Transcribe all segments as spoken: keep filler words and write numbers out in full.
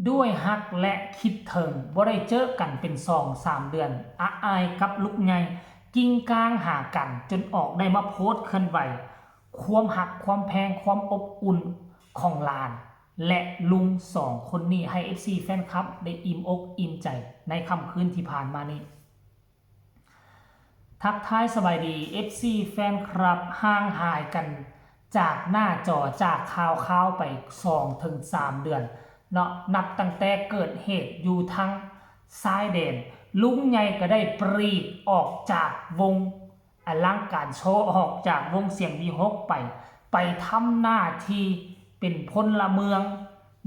ด้วยฮักและคิดถึง บ่ได้เจอกันเป็นสองสามเดือน อาอายกับลุงใหญ่ กิ่งก้างหากัน จนออกได้มาโพสต์เคลื่อนไหว ความฮัก ความแพง ความอบอุ่นของหลาน และลุงสองคนนี้ ให้เอฟซีแฟนคลับได้อิ่มอกอิ่มใจในค่ำคืนที่ผ่านมานี้ ทักทายสบายดี เอฟซีแฟนคลับ ห่างหายกันจากหน้าจอจากข่าวๆไปสองถึงสามเดือนเนาะ นับตั้งแต่เกิดเหตุอยู่ทางชายแดน ลุงใหญ่ก็ได้ปลีกออกจากวงอลังการโชว์ ออกจากวงเสียงวีหกไป ไปทำหน้าที่เป็นพลเมือง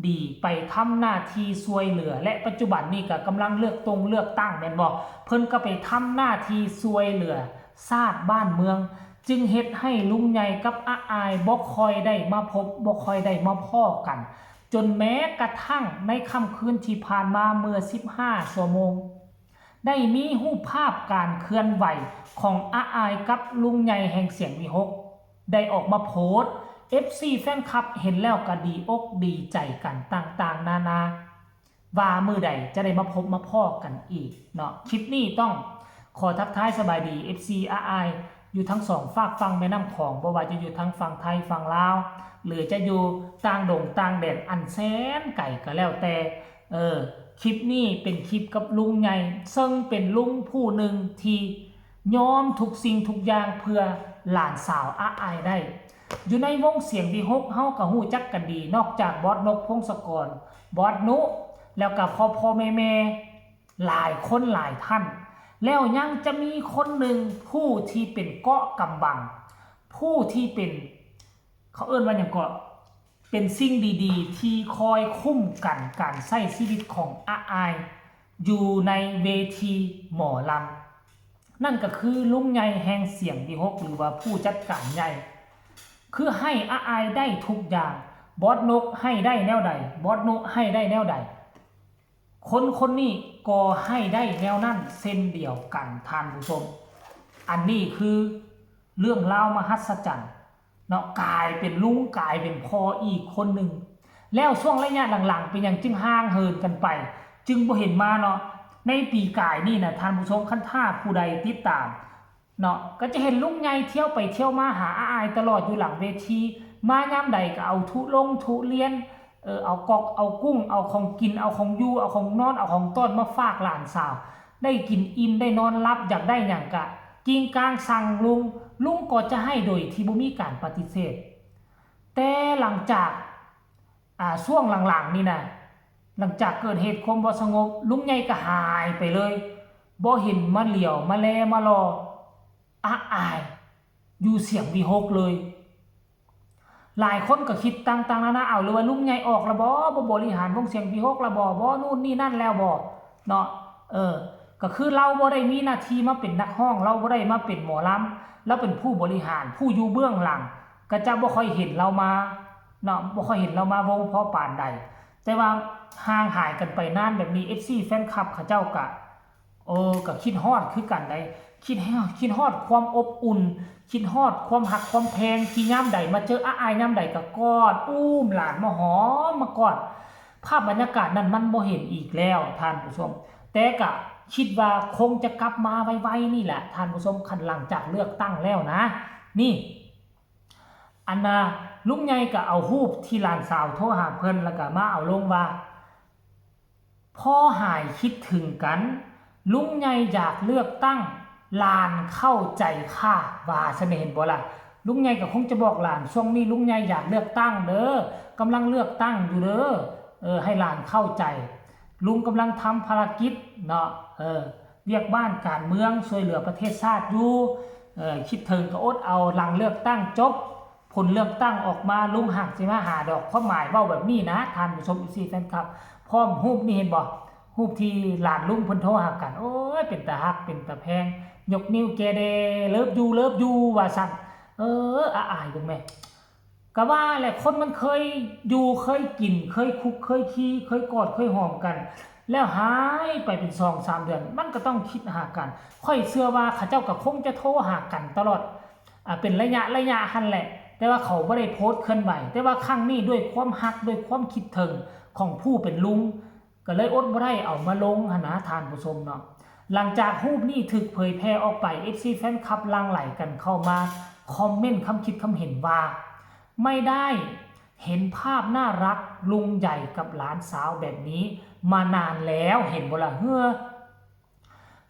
ดีไปทำหน้าที่ช่วยเหลือ และปัจจุบันนี้ก็กำลังเลือกตรงเลือกตั้งแม่นบ่ เพิ่นก็ไปทำหน้าที่ช่วยเหลือชาติบ้านเมือง จึงเฮ็ดให้ลุงใหญ่กับอาอายบ่ค่อยได้มาพบบ่ค่อยได้มาพ้อกัน จนแม้กระทั่งในค่ำคืนที่ผ่านมาเมื่อสิบห้าชั่วโมง ได้มีรูปภาพการเคลื่อนไหวของอาอายกับลุงใหญ่แห่งเสียงวีหกได้ออกมาโพสต์ เอฟซีแฟนคลับเห็นแล้วก็ดีอกดีใจกันต่างๆนานา ว่ามื้อใดจะได้มาพบมาพ้อกันอีกเนาะ คลิปนี้ต้องขอทักทายสบายดี เอฟซี อาอายอยู่ทั้งสองฟากฝั่งแม่น้ำของ บ่ว่าจะอยู่ทางฝั่งไทยฝั่งลาว หรือจะอยู่ต่างดงต่างแดนอันแสนไกลก็แล้วแต่ เออ คลิปนี้เป็นคลิปกับลุงใหญ่ ซึ่งเป็นลุงผู้หนึ่งที่ยอมทุกสิ่งทุกอย่างเพื่อหลานสาวอาอายได้ อยู่ในวงเสียงวีหกเฮาก็ฮู้จักกันดี นอกจากบอสนก พงศกร บอสนุ แล้วก็พ่อพ่อแม่แม่หลายคนหลายท่าน แล้วยังจะมีคนหนึ่งผู้ที่เป็นเกราะกำบัง ผู้ที่เป็น เขาเอิ้นว่าหยังเกาะ เป็นสิ่งดีๆที่คอยคุ้มกันการใช้ชีวิตของอาอาย อยู่ในเวทีหมอลำ นั่นก็คือลุงใหญ่แห่งเสียงวีหก หรือว่าผู้จัดการใหญ่ คือให้อาอายได้ทุกอย่าง บอสนกให้ได้แนวใด บอสนุให้ได้แนวใด คนคนนี้ก็ให้ได้แนวนั้นเช่นเดียวกันท่านผู้ชม อันนี้คือเรื่องราวมหัศจรรย์เนาะ กลายเป็นลุงกลายเป็นพ่ออีกคนหนึ่ง แล้วช่วงระยะหลังๆเป็นหยังจึงห่างเหินกันไป จึงบ่เห็นมาเนาะ ในปีกายนี่นะท่านผู้ชม คันถ้าผู้ใดติดตามเนาะ ก็จะเห็นลุงใหญ่เที่ยวไปเที่ยวมาหาอาอายตลอดอยู่หลังเวที มายามใดก็เอาทุลงทุเรียน เออ เอากอกเอากุ้ง เอาของกิน เอาของอยู่ เอาของนอน เอาของต้อนมาฝากหลานสาว ได้กินอิ่มได้นอนหลับ อยากได้หยังกะ กิ่งก้างสั่งลุง ลุงก็จะให้โดยที่บ่มีการปฏิเสธ แต่หลังจาก อ่า ช่วงหลังๆนี่นะ หลังจากเกิดเหตุความบ่สงบ ลุงใหญ่ก็หายไปเลย บ่เห็นมาเหลียวมาแลมาลอ อาอาย อยู่เสียงวีหกเลย หลายคนก็คิดต่างๆนานา เอา หรือว่าลุงใหญ่ออกละบ่ บ่บริหารวงเสียงวีหกละบ่ บ่นู่นนี่นั่นแล้วบ่เนาะ เออ ก็คือลาวบ่ได้มีหน้าที่มาเป็นนักร้อง ลาวบ่ได้มาเป็นหมอลำ ลาวเป็นผู้บริหาร ผู้อยู่เบื้องหลัง ก็จะบ่ค่อยเห็นลาวมาเนาะ บ่ค่อยเห็นลาวมาวงพอปานใด แต่ว่าห่างหายกันไปนานแบบนี้ เอฟซี แฟนคลับเขาเจ้าก็ เออ ก็คิดฮอดคือกันได้ คิดฮอด คิดฮอดความอบอุ่น คิดฮอดความฮักความแพงที่ยามใดมาเจออาอายยามใดก็กอด อุ้มหลานมาหอมมากอด ภาพบรรยากาศนั้นมันบ่เห็นอีกแล้วท่านผู้ชม แต่ก็คิดว่าคงจะกลับมาไวๆนี่แหละท่านผู้ชม คันหลังจากเลือกตั้งแล้วนะ นี่ อันน่ะ ลุงใหญ่ก็เอารูปที่หลานสาวโทรหาเพิ่น แล้วก็มาเอาลงว่า พ่อหายคิดถึงกัน ลุงใหญ่อยากเลือกตั้ง หลานเข้าใจค่ะ ว่าซั่น เห็นบ่ล่ะ ลุงใหญ่ก็คงจะบอกหลาน ช่วงนี้ลุงใหญ่อยากเลือกตั้งเด้อ กำลังเลือกตั้งอยู่เด้อ เออ ให้หลานเข้าใจ ลุงกำลังทำภารกิจเนาะ เออ เวียกบ้านการเมือง ช่วยเหลือประเทศชาติอยู่ เออ คิดถึงก็อดเอา หลังเลือกตั้งจบ ผลเลือกตั้งออกมา ลุงหากสิมาหาดอก ความหมายเว้าแบบนี้นะ ท่านผู้ชม เอฟซี แฟนคลับ พร้อมรูปนี่เห็นบ่ รูปที่หลานลุงเพิ่นโทรหากัน โอ้ย เป็นตาฮัก เป็นตาแพง ยกนิ้วแกเด love you love you ว่าซั่น เออ อาอายเบิ่งแหม ก็ว่าแหละ คนมันเคยอยู่ เคยกิน เคยคุก เคยคี เคยกอด เคยหอมกัน แล้วหายไปเป็นสองสามเดือน มันก็ต้องคิดหากัน ข้อยเชื่อว่าเขาเจ้าก็คงจะโทรหากันตลอด อ่า เป็นระยะระยะหั้นแหละ แต่ว่าเขาบ่ได้โพสต์เคลื่อนไหว แต่ว่าครั้งนี้ด้วยความฮัก ด้วยความคิดถึง ของผู้เป็นลุง ก็เลยอดบ่ได้เอามาลงหั้นนะท่านผู้ชมเนาะ หลังจากรูปนี้ถูกเผยแพร่ออกไป เอฟซี แฟนคลับหลั่งไหลกันเข้ามาคอมเมนต์คำคิดคำเห็นว่า ไม่ได้เห็นภาพน่ารักลุงใหญ่กับหลานสาวแบบนี้มานานแล้ว เห็นบ่ล่ะเฮ้อ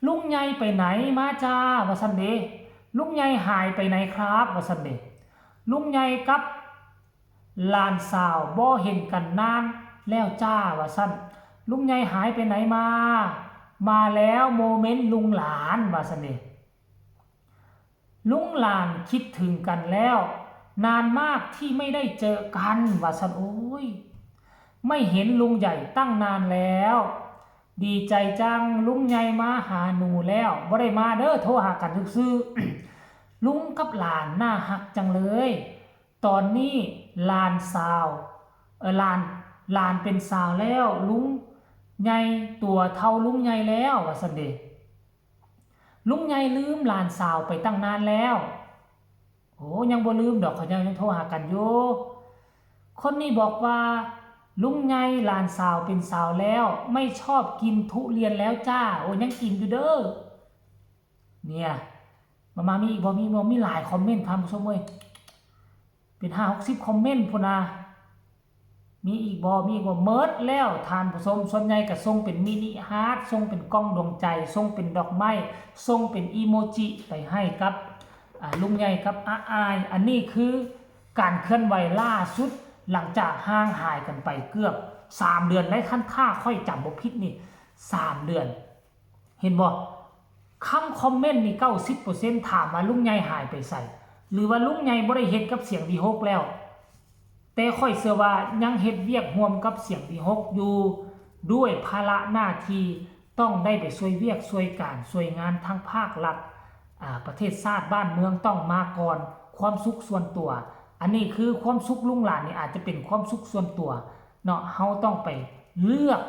ลุงใหญ่ไปไหนมาจ้า ว่าซั่นเด้ ลุงใหญ่หายไปไหนครับ ว่าซั่นเด้ ลุงใหญ่กับหลานสาวบ่เห็นกันนานแล้วจ้า ว่าซั่น ลุงใหญ่หายไปไหนมา มาแล้วโมเมนต์ลุงหลาน ว่าซั่นเด้ ลุงหลานคิดถึงกันแล้ว นานมากที่ไม่ได้เจอกัน ว่าซั่น โอ้ย ไม่เห็นลุงใหญ่ตั้งนานแล้ว ดีใจจัง ลุงใหญ่มาหาหนูแล้ว บ่ได้มาเด้อ โทรหากันซื่อๆ ลุงกับหลานน่าฮักจังเลย ตอนนี้หลานสาว เออ หลาน หลานเป็นสาวแล้ว ลุงใหญ่ตัวเท่าลุงใหญ่แล้ว ว่าซั่นเด้ ลุงใหญ่ลืมหลานสาวไปตั้งนานแล้ว โอ้ ยังบ่ลืมดอก เขายัง ยังโทรหากันอยู่ คนนี้บอกว่า ลุงใหญ่หลานสาวเป็นสาวแล้ว ไม่ชอบกินทุเรียนแล้วจ้า โอ้ ยังกินอยู่เด้อ เนี่ย มา มา มีอีกบ่ มีบ่ มีหลายคอมเมนต์ท่านผู้ชมเอ้ย เป็นห้าหกสิบคอมเมนต์พุ้นนะ มีอีกบ่ มีอีกบ่ เมิดแล้วท่านผู้ชม ส่วนใหญ่ก็ส่งเป็นมินิฮาร์ท ส่งเป็นกล่องดวงใจ ส่งเป็นดอกไม้ ส่งเป็นอีโมจิไปให้กับ อ่า ลุงใหญ่กับอาอาย อันนี้คือการเคลื่อนไหวล่าสุด หลังจากห่างหายกันไปเกือบสามเดือนได้ คันถ้าข้อยจำบ่ผิดนี่ สามเดือน เห็นบ่ คำคอมเมนต์นี่ เก้าสิบเปอร์เซ็นต์ ถามว่าลุงใหญ่หายไปไส หรือว่าลุงใหญ่บ่ได้เฮ็ดกับเสียงวีหกแล้ว แต่ข้อยเชื่อว่ายังเฮ็ดเวียกร่วมกับเสียงวีหกอยู่ ด้วยภาระหน้าที่ต้องได้ไปช่วยเวียกช่วยการช่วยงานทางภาครัฐ อ่า ประเทศชาติบ้านเมืองต้องมาก่อน ความสุขส่วนตัว อันนี้คือความสุขลุงหลานนี่อาจจะเป็นความสุขส่วนตัวเนาะ เฮาต้องไปเลือก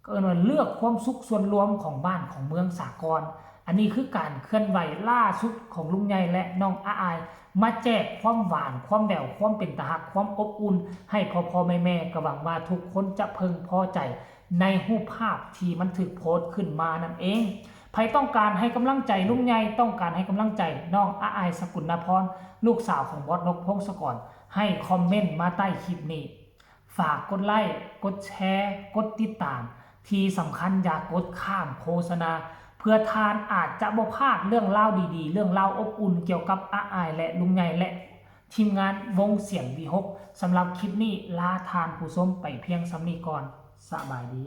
ก็เอิ้นว่าเลือกความสุขส่วนรวมของบ้านของเมืองสากล อันนี้คือการเคลื่อนไหวล่าสุดของลุงใหญ่และน้องอาอาย มาแจกความหวาน ความแหวว ความเป็นตาฮัก ความอบอุ่น ให้พ่อๆแม่ๆ ก็หวังว่าทุกคนจะเพิ่งพอใจในรูปภาพที่มันถูกโพสต์ขึ้นมานั่นเอง ไผต้องการให้กำลังใจลุงใหญ่ ต้องการให้กำลังใจน้องอาอาย สกุลนพร ลูกสาวของบอสนก พงศกร ให้คอมเมนต์มาใต้คลิปนี้ ฝากกดไลค์ กดแชร์ กดติดตาม ที่สำคัญอย่ากดข้ามโฆษณา เพื่อท่านอาจจะบ่พลาดเรื่องราวดีๆ เรื่องราวอบอุ่นเกี่ยวกับอาอายและลุงใหญ่และทีมงานวงเสียงวีหก สำหรับคลิปนี้ลาท่านผู้ชมไปเพียงส่ำนี้ก่อน สบายดี